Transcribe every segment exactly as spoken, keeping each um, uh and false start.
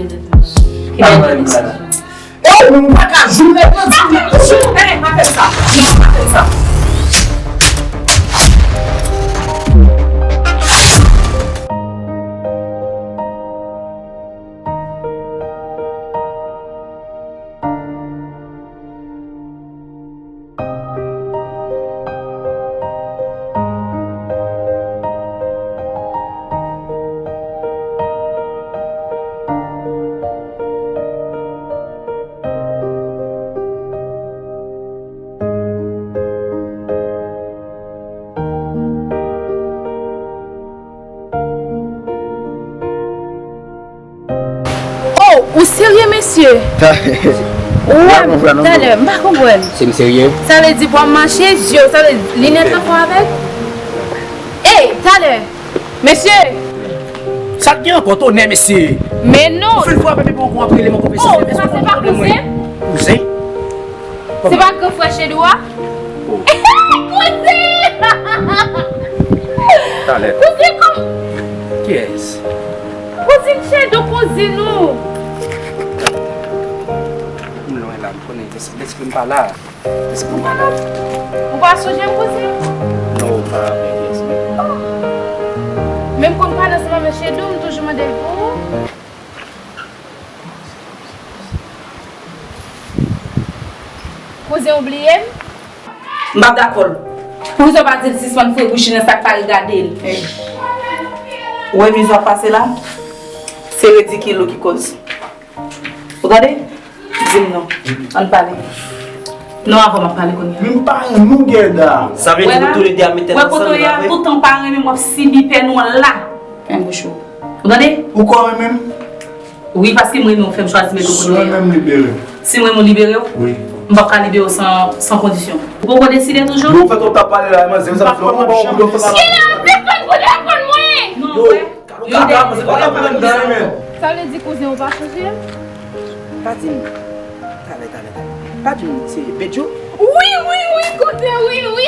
Ki bèl ti mesye. Oh, m pa ka jwenn lè bandi m nan. Hey, pa fè sa. Pa fè sa. Oh, ou serye, mesye? Ou wè m talè, m pa konprann. Se m serye? Sa vle di pou w ap mache, zye w, sa vle di linèt lan fò avèk? Ey, talè, mesye! Sa k gen ankò, tonè, mesye? Men non! Ou fin frape m epi w ap rele m ankò, mesye. Oh, sa se pa kouzen? Kouzen? Se pa gran frè Chedou a? Kouzen! Talè. Kouzen kòm... Kiyès? Kouzin Chedou, kouzin ou. M lwen la, m konnen lespri m pa la. Lespri m pa la. Ou pa sonje m, kouzin? Non, m pa raple kiyès li. Men m konn pale ansanm avèk Chedou, m toujou mande l pou ou. Kouzen ou bliye m? M p ap dakò l. Poukisa w pa di l sispann fre bouch li nan sa k pa regade l? Ou wè miz w ap pase la? Se ridikil ou ki koz. Ou tande? Di m non. Ann pale. Non, avan m ap pale kounye a. Men m pa renmen w, Guerda. Sa vle di nou toulede ap met tèt ansanm, nou pa vre? Wè kote w ye a, toutan w pa renmen m, w ap sibi pèn ou an la. Fèmen bouch ou. Ou tande? Ou kwè w renmen m? Wi, paske m renmen w, fè m chwazi met ou kote w ye a. Si w renmen m, libere m. Si m renmen w, libere w. Wi. M p ap ka libere w san, san kondisyon. Ou poko deside toujou? Yo, fè twòp tap pale la, manzè, sa m fè yon bon kout fè sa. Chila, sispann pran telefòn mwen! Non, wè. Yo, kaka, manzè, pa ka pran nan men. Sa vle di kouzen ou pa sonje m? Pa di m. Talè, talè, talè. Pa di m se Bedjou? Wi, wi, wi, kouzen, wi, wi.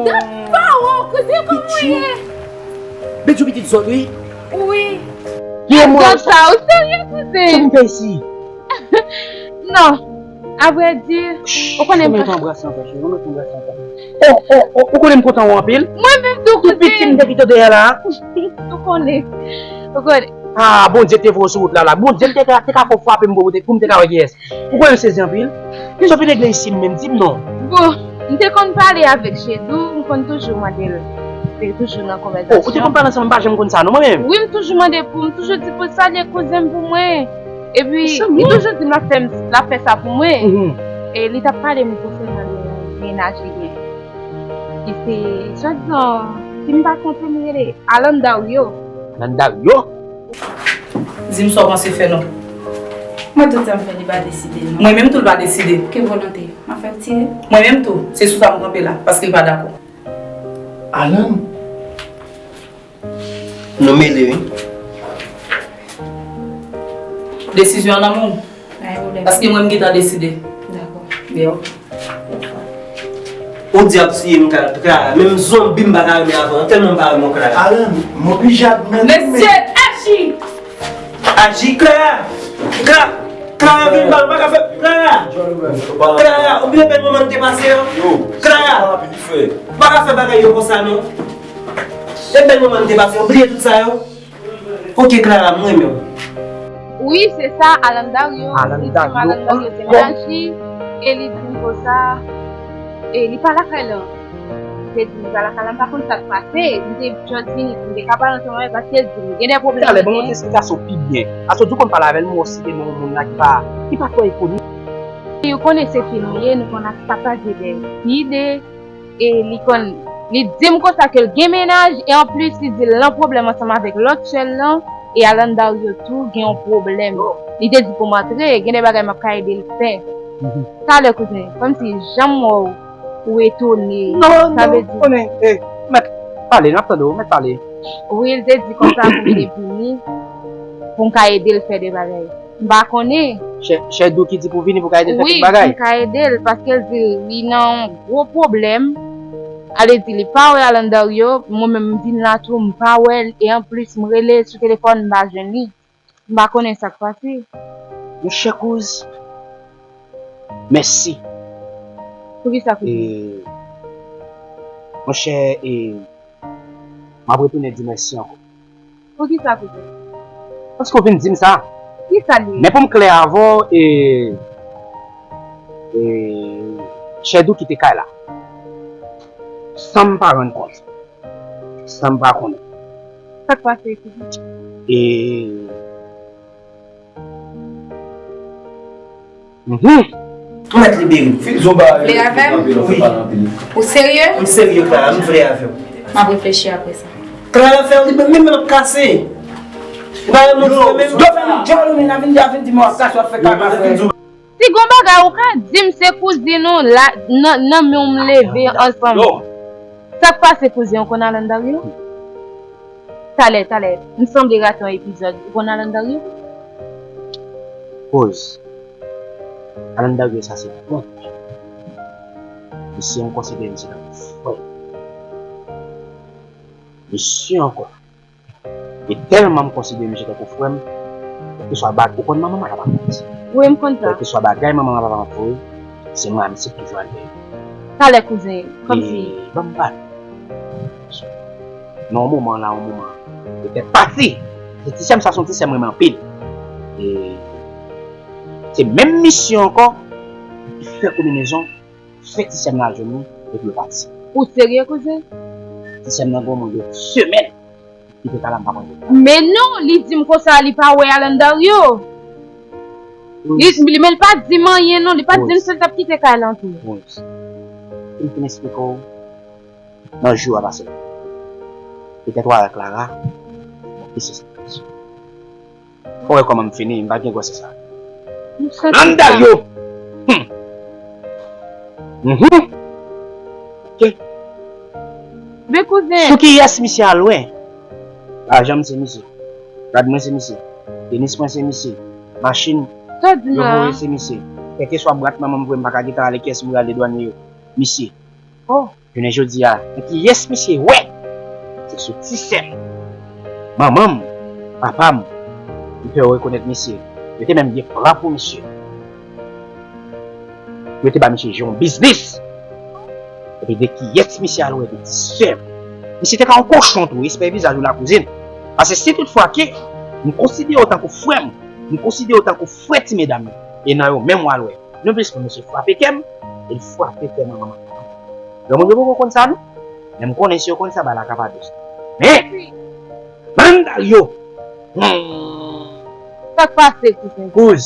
Dat pa wè w, kouzen, kòman w ye? Bedjou pitit zòt, wi. Wi. Yo, mwen. Gad sa, ou serye, kouzen? Sa pou m fè isi? Non. Avrèdi, ou konnen m kontan. Anbrase ankò, cheri. Anbrase ankò. Oh, oh, oh, ou konnen m kontan ou anpil. Mwen menm tou, kouzen. Tout piti m te kite w dèyè la. Ou konnen. Ou konnen. Ah, Bondye te voye w sou wout la, la. Bondye te ka, te ka fè w frape m pou, pou m te ka wè kiyès. Ou konnen m sezi anpil. Kijan w vin regle isi m menm, di m non. Bon, m te konn pale avèk Chedou, m konn toujou mande l. Te toujou nan konvèsasyon. Oh, ou te konn pale ansanm, m pa janm konn sa non, mwen menm. Wi, m toujou mande pou, m toujou di pou l salye kouzen m pou mwen. Epi, li toujou di m l ap fè m, l ap fè sa pou mwen. E li t ap pale m konsènan yon mennaj li gen. Ki se, swadizan, si m pa twonpe m, li rele Alan Dario. Alan Dario? Di m sa w panse fè non. Mwen tout sa m fè li pa deside non. Mwen menm tou l pa deside. Ke volonte, m ap fè l tire. Mwen menm tou, se sou sa m kanpe la, paske l pa dakò. Alan. Nou mele wi. Desizyon an nan men w. Pa gen pwoblèm. Paske mwen m gentan deside. Dakò. Yo. Ou di ap siye m Clara, menm zonbi m pa ka renmen avè w, tèlman m pa renmen w Clara. Alan, m oblije admèt wi. Mesye, aji! Aji, Clara! Clara! Clara, vin ba m, pa ka fè, Clara! Clara, ou bliye bèl moman n te pase yo? Clara! Pa ka fè bagay yo konsa non. E bèl moman n te pase, ou bliye tout sa yo? Ok, Clara, m renmen w. Wi, se sa, Alan Dario. Alan Dario. Li di m Alan Dario te mennaj li, e li di m konsa, e li pa lakay la. Li te di m li pa lakay la, m pa konn sa k pase. M te jis vini pou m te ka pale ansanm avè l, paske l di m gen de pwoblèm. Talè, ban m yon ti esplikasyon pi byen. Paske w di w konn pale avè l, m wè w site non yon moun la ki pa, ki pa twò ekoli. Ou konnen se fi nou ye, nou konn ap pataje de ide. E li konn, li di m konsa ke l gen mennaj, e anplis li di l nan pwoblèm ansanm avèk lòt sè l lan, e Alan Dario tou gen yon pwoblèm. Li te di pou m antre, gen de bagay m ap ka ede l fè. Talè kouzen, kòmsi jan m wè w, ou etone. Non, non, ou konnen, eh, mèt pale, n ap tande w, mèt pale. Wi, li te di konsa pou m te vini, pou m ka ede l fè de bagay. M pa konnen. Chè, Chèdou ki di pou vini pou ka ede l fè kèk bagay. Wi, pou m ka ede l, paske l di li nan yon gwo pwoblèm. Ale di li pa wè Alan Dario, mwen menm m vin la tou, m pa wè l, e anplis m rele l sou telefòn, m pa jwenn li. M pa konnen sa k pase. Monchè kouz, mèsi. Poukisa kouzin? E, monchè, e, m ap retounen di mèsi ankò. Poukisa kouzin? Paske w vin di m sa. Kisa l ye? Men pou m klè avè w, e, e, Chèdou kite kay la. San m pa rann kont. San m pa konnen. Sa k pase, kouzin? E, Mhm. Ou mèt libere m. Fin di yon bagay. Vle avè m? Wi. Ou serye? M serye, Clara, m vle avè w. M ap reflechi apre sa. Clara, fè w libere, men m ap kase. Ou pa renmen m, men m djòl ou, men a vin, a vin di m w ap kase, w ap fè kaka, frè. Si gon bagay ou ka di m, se kouzin ou la, nan, nan men w m leve ansanm. Sa k pase, kouzin, ou konn Alan Dario? Talè, talè, m sanble rate yon epizòd. Ou konn Alan Dario? Kouz. Alan Dario sa se bon. Misye, m konsidere misye tankou frè. Misye ankò. E tèlman m konsidere misye tankou frè m, kèlkeswa bag, ou konn manman m ak papa m ap di. Wi, m konn sa. Kèlkeswa bagay manman m ak papa m ap voye, se mwen ak misye k toujou al dèyè. Talè, kouzin, kòmsi. E ban m pale. Nan yon moman la, yon moman, petèt pati. Se ti sè m sa, se yon ti sè m renmen anpil. E se menm misye ankò ki fè konbinezon, fè ti sè m nan al jwenn li, epi yo pati. Ou serye, kouzin? Ti sè m nan gen omwen de semèn. Li te ka la, m pa konn. Men non, li di m konsa, li pa wè Alan Dario. Li, li, men li pa di m anyen, non. Li pa di m si l t ap kite kay la tou. Rose, pou m fin eksplike w, nan jou a pase. Petèt w a wè Clara, bon, ki se sa. Ou wè kòman m fini, m pa gen gwosès sa. Alan Dario! Hmm. Mhm. Ok. Men kouzin. Sou kiyès misye al wè? Lajan m se misye. Rad mwen se misye. Tenis mwen se misye. Machin yo voye se misye. Kèlkeswa bwat manman m voye m pa ka gentan ale kiyès m rale dwanye yo. Misye. Oh. Jounen jodi a, men kiyès misye wè? Se sou ti sè m. Manman m, papa m, m fè yo rekonèt misye. Yo te menm gen plan pou misye. Yo te ba misye jere yon biznis. Epi de kiyès misye al wè? De ti sè m. Misye te ka yon kochon tou, respè vizaj ou la kouzin. Paske si toutfwa ke m konsidere w tankou frè m, m konsidere w tankou frè ti medam yo, e nan yo menm w al wè. Non plis ke misye frape kè m, e l frape kè manman m. Granmoun yo poko konn sa non. Men m konnen si yo konn sa, bagay la ka pa dous. Men, Alan Dario! Hmm. Sa k pase, kouzin? Kouz.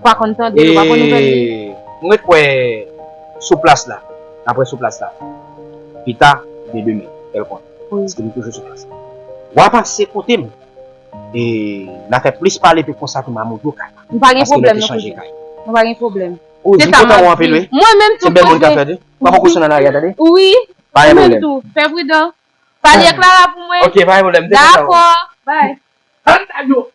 Pa konn tande, nou pa konn nouvèl li. E, m ret wè sou plas la. N ap wè sou plas la. Pita, oubyen demen, kèlkonk. Wi. Paske m toujou sou plas la. W a pase kote m. E n a fè plis pale, epi konsa tou m a montre w kay la. M pa gen pwoblèm, non, kouzin. M pa gen pwoblèm. Ou di m kontan ou anpil, wi. Mwen menm tou, kouzin. Se bèl moun k ap fè, tou. Pa pran kochon nan lari a, tande. Wi. Pa gen pwoblèm. Ou menm tou, fè pridan. Pale ak Clara pou mwen. Ok, pa gen pwoblèm. Dakò. Bye. Alan Dario!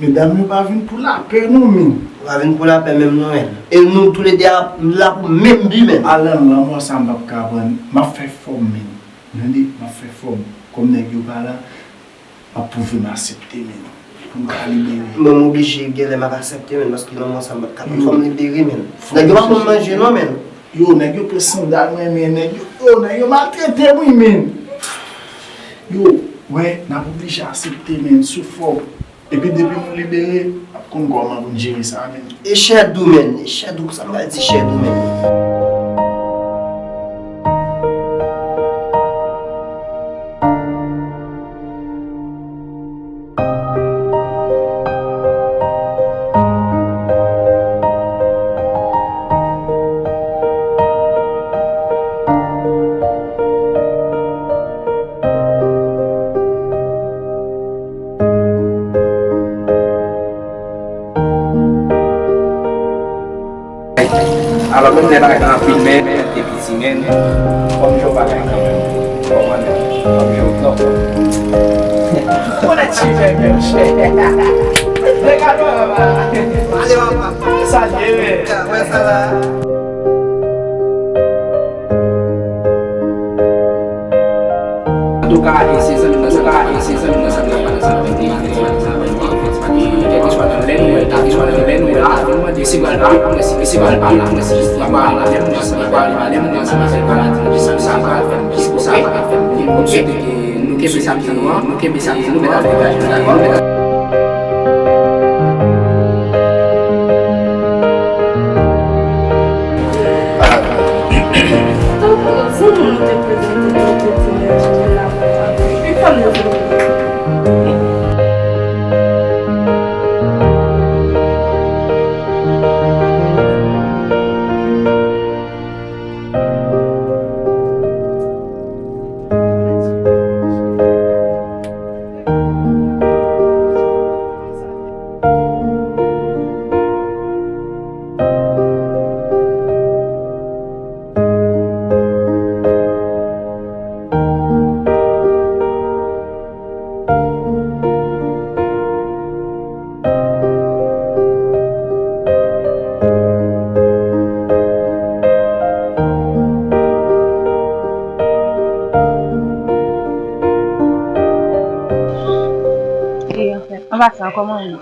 Medam yo pa vin pou lapè non, men. Yo pa vin pou lapè menm non, men. E nou toulede ap la pou menm bi, men. Alan, lanmò sa m p ap ka pran. M ap fè fò m, men. Tande, m ap fè fò m. Kòm nèg yo pa la, m ap pwouve m aksepte, men. Pou m ka libere. Mwen, m oblije, genlè m ap aksepte, men, paske lanmò sa m p ap ka pran. Fò m libere, men. Nèg yo pa konn manje non, men. Yo, nèg yo pran sandal mwen, men nèg yo, yo, nèg yo maltrete m, wi, men. Yo, wè, n ap oblije aksepte, men, sou fòm. Epi depi nou libere, n ap konn kòman pou n jere sa, men. E chè dou, men, e chè dou, sa m pral di chè dou, men. Alò, menm lè bagay la anpil, men, men, te piti, men, kòm jò bagay kanmenm. Kòman, kòm jò, non. Konnen ti jèn, men, chè. Regarde, papa. Ale, papa. Sa ye, men. Wè sa la. Antouka, e se zanmi nan sa, e se zanmi nan sa, nan sa, nan sa, nan sa, nan sa, nan sa, nan sa, nan sa, nan sa, Mwen se pral pale, mwen se jis pral pale, mwen se pral pale, mwen se pral pale, jis pou sa pa fè m, jis pou sa pa fè m. Mwen swete ke nou kenbe sa m di nou an, nou kenbe sa m di nou, mèt ap degaje nou, nou mèt ap E, anfèt, anba sa, kòman w ye?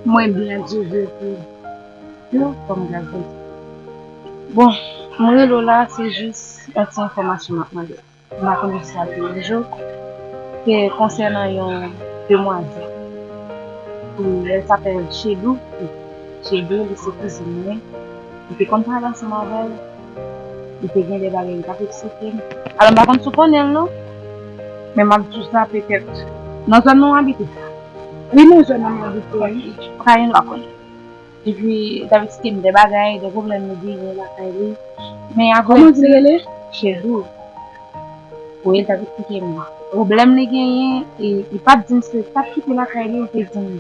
Mwen byen, Dye vle pou yo, kòm gras Bondye. Bon, mwen rele w la, se jis yon ti enfòmasyon m ap mande w. M pa konnen si sa te yon jou. Se konsènan yon demwazèl. E, elle s'appelle Chedou. Chedou, li se kouzin mwen. M te konn pale ansanm avè l. Li te gen de bagay li t ap eksplike m. Alò, m pa konn si w konnen l non. Men m ap di w sa petèt. Nan zòn nan w abite? Wi, nan zòn nan m abite, wi. Ou ka gen dwa konnen. Epi, li t ap eksplike m de bagay, de pwoblèm li genyen lakay li. Men apre... Kòman w di l rele? Chedou. Wi, li t ap eksplike m pwoblèm li genyen, e li pa t di m se li t ap kite lakay li, li te di m.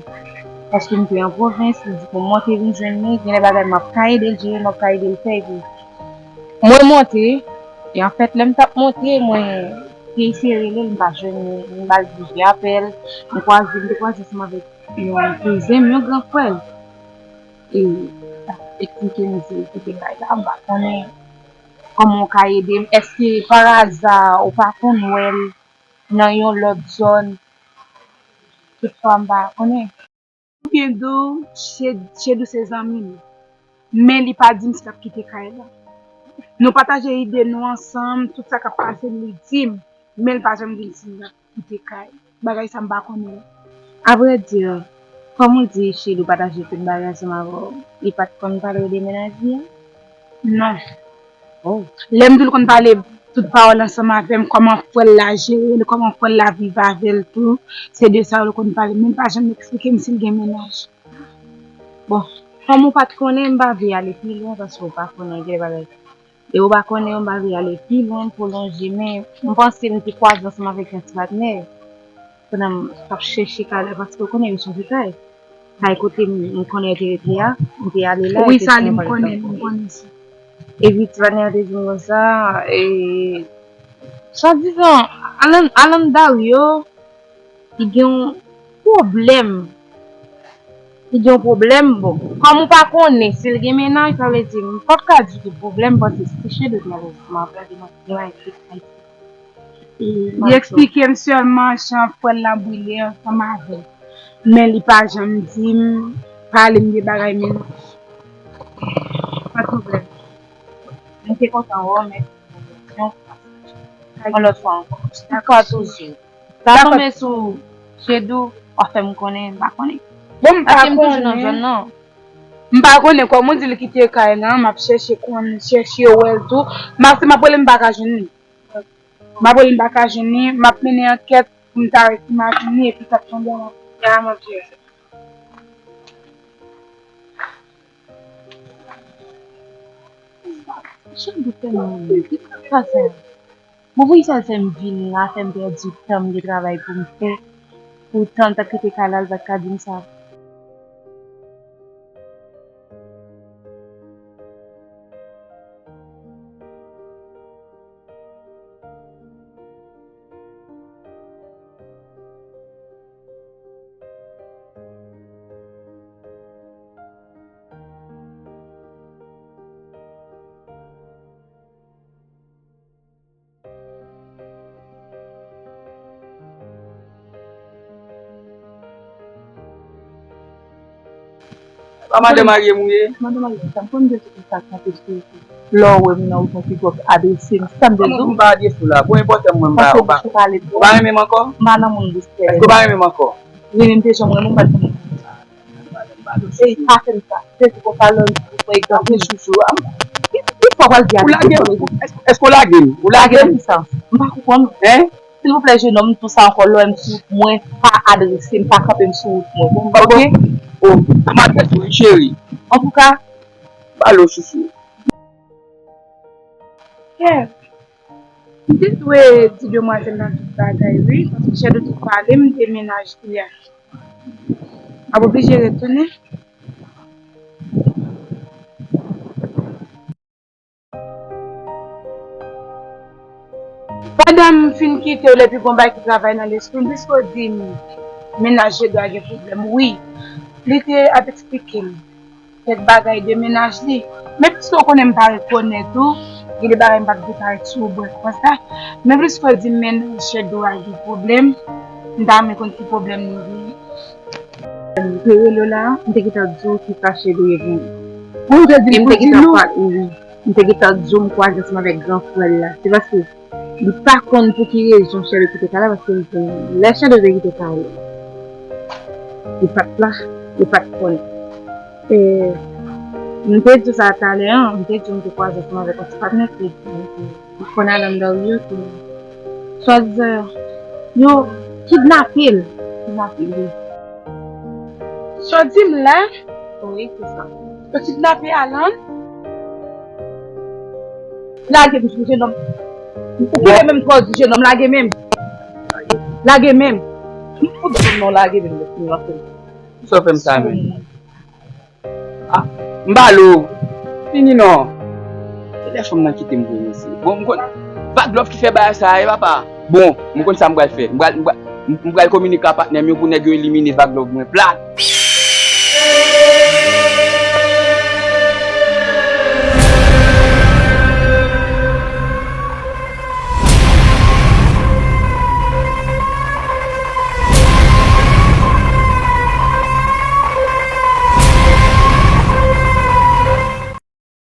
Paske m te an pwovens, li di pou m monte vin jwenn li, gen de bagay m ap ka ede l jere, m ap ka ede l fè, epi mwen monte, e anfèt, lè m t ap monte, mwen te eseye rele l, m pa jwenn li, m al di apèl, m kwaze, m te kwaze ansanm avèk yon kouzen m, yon gran frè l. E, l ap eksplike m di, kote bay la, m pa konnen kòman w ka ede m. Èske, pa aza, ou pa konn wè l nan yon lòt zòn? Toutfwa, m pa konnen. Byen di w, Che-, Chedou se zanmi m. Men li pa di m si l ap kite kay la. Nou pataje ide nou ansanm, tout sa k ap pase m, li di m. Men l pa janm di m si l ap kite kay. Bagay sa m pa konnen. Avrèdi, kòm ou di Chedou pataje tout bagay ansanm avè w, li pa t konn pale w de mennaj li a? Non. Oh. Lè m di l konn pale tout pawòl ansanm avè m, kòman frè l la jere l, kòman frè l la viv avè l tou, se de sa yo l konn pale. Men l pa janm eksplike m si l gen mennaj. Bon, kòm ou pa t konnen, m pa vle ale pi lwen paske ou pa konnen gen bagay. E ou pa konnen, m pa vle ale pi lwen, pwolonje, men m panse m te kwaze ansanm avèk yon ti patnè pandan m t ap chèche kay la, paske ou konnen yo chanje kay. Kay kote m, m konnen yo te rete a, m te ale la, wi, epi sa li m konnen, m konnen sa. Epi ti patnè a te di m konsa, e, swadizan, Alan, Alan Dario, li gen yon pwoblèm. Li gen yon pwoblèm, bon. Kòm ou pa konnen si l gen mennaj, sa vle di, m p ap ka di w ki pwoblèm, paske si Chedou te al ansanm avè l, li mande m a eksplike. Li eksplike m sèlman jan frè l la brile ansanm avè l. Men li pa janm di m, pale m de bagay mennaj. Pa t pwoblèm. M te kontan wè w, mèsi pou envitasyonn. Yon lòt fwa ankò. Dakò, toujou. Sa tonbe sou Chedou, w a fè m konnen, m pa konnen. Bon, m pa konnen. Paske m toujou nan zòn nan. M pa konnen, kòm ou di l kite kay lan, m ap chèche konn, chèche wè l tou. M ap, si m ap rele, m pa ka jwenn li. M ap rele, m pa ka jwenn li. M ap mennen ankèt pou m ta wè si m a jwenn li, epi sa k tonbe a la. Ya, m ap jere sa. Chedou tèlman bèl, ki sa k pase a? Bon, poukisa l fè m vin la, fè m pèdi tan m gen travay pou m fè, pou tan l t ap kite kay la, l pa t ka di m sa? Pa madan marye m ou ye? Madan marye m, sa m konn de tout sa k anpeche. Lè w wè m nan wout mwen, se gòk adrese m. Sa m te di w? M pa defo la. Bon, enpòtan mwen, m pa, ou pa, ou pa renmen m ankò? M pa nan moun respè. Èske ou pa renmen m ankò? Renmen m te janm renmen w, m pa t janm renmen w. Ey, pa fè m sa. Se pou konsa lè m wè egzanp. Chouchou. Ki, ki sa w pral di a? Ou lage m? Èske, èske w lage m? Ou lage m? Lage m ki sa? M pa konprann. Hein? Silvouplè, jenòm, tou sa ankò, lè w wè m sou wout mwen, pa adrese m, pa kanpe m sou wout mwen. Oke? O, m adrese w, wi, cheri. Antouka, balo, chouchou. Kè, m te dwe di demwazèl la tout bagay, wi, paske Shadow te pale m de mennaj li a. M ap oblije retounen. Pandan m fin kite w, epi gon bagay ki travay nan lespri m, piske w di m mennaj Jedra gen pwoblèm, wi. Li te ap eksplike m kèk bagay de mennaj li. Men piske w konnen m pa rekonèt ou, gen de bagay m p ap deklare sou ou brèf konsa. Men piske w di m mennaj Jedra gen pwoblèm, m ta renmen konn ki pwoblèm li genyen. M te rele w la, m te gentan di w ki fache li ye pou mwen. Ou te di m pou di nou? M te gentan di w m kwaze ansanm avèk gran frè l la. Se paske li pa konn pou ki rezon Shadow kite kay la, paske li konn lè Shadow te kite kay la, li pa t la, li pa t konn. E, m te di w sa talè an, m te di w m te kwaze ansanm avèk yon ti patnè ki, ki, ki konn al anndan ri yo, ki swadizan yo kidnape l. Kidnape l, wi. Sa w di m la? Wi, se sa. Yo kidnape Alan? Lage m, jenòm. Ou kite menm twò di jenòm, lage menm. Lage menm. M fout di non, lage menm, lè fini anfen. Sa w fè m sa menm? Ah, m balo. Fini non. E lè fanm nan kite m vre mesye. Bon, m konn Vag Love ki fè bagay sa a, e papa. Bon, m konn sa m pral fè. M pral, m pral, m pral kominike a patnè m yo pou nèg yo elimine Vag Love mwen plat.